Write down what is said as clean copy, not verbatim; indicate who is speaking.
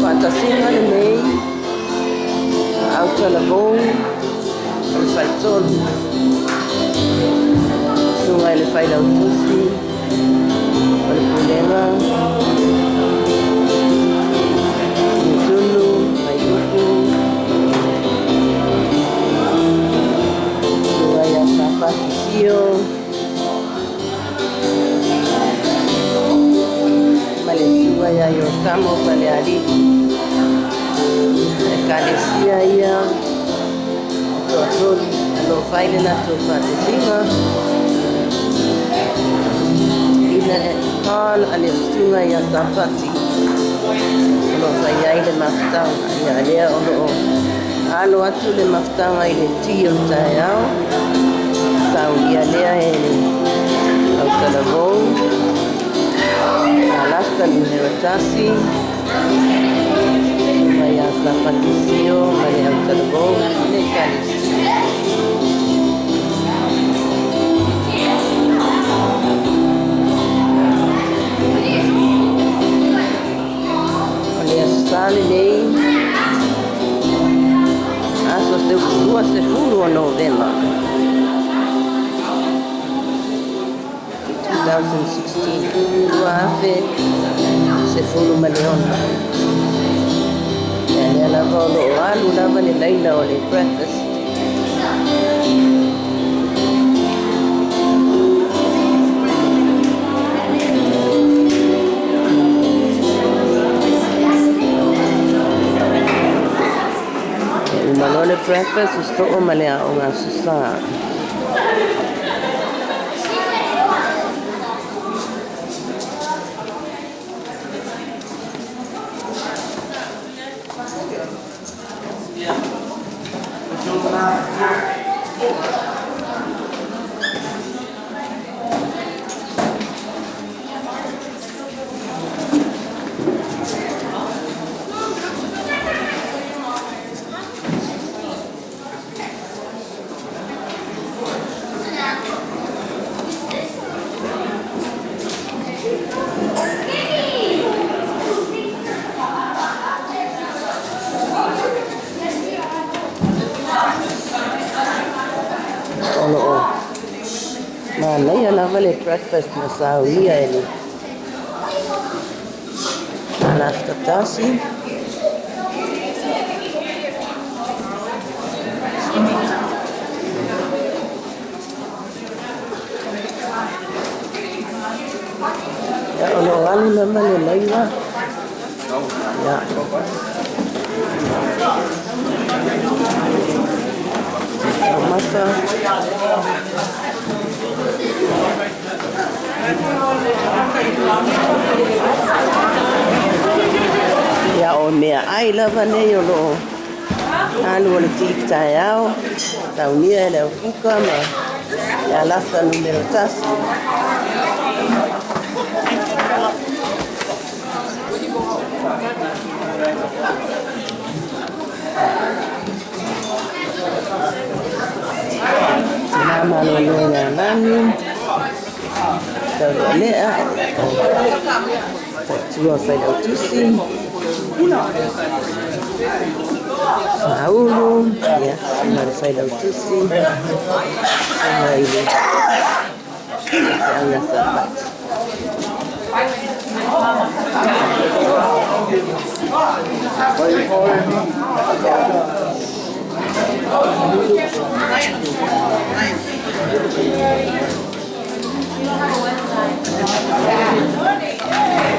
Speaker 1: Faatasiga lenei autalavou o le Faletolu, Susuga i le Failautusi o le Pulega Tunu Vaiupu, Susuga ia Sapati Sio ma le Susuga ia Iotamo Falealili. Ekalesia ia e toatolu o loo fai le latou faatasiga i le hall a le Susuga ia Sapati o loo fai ai le mafutaga. Ia lea o loo alo atu le mafutaga i le ti o le taeao, saunia lea e le autalavou Alasta numera 1, Susuga ia Sapati Sio ma le autalavou le Ekalesia. O le Aso Sa lenei, aso 20 o Novema 2016, 2016. Ia lea lava o loo alu lava le laina o le breakfast. E uma loa le breakfast, sosoo ma le Aoga Aso Sa. O loo manaia lava le breakfast na saunia e le Alaska 1. Ia, o loo alu lava le laina. Ia taumafa. Ia, o meaai lava nei o loo alu o le ti taeao, saunia e le aukuka ma le Alasa numera 1. Tina malolo ia lagi taulealea faletua failautusi Saulu, ia, ma le failautusi susuga i le feauga Sapati.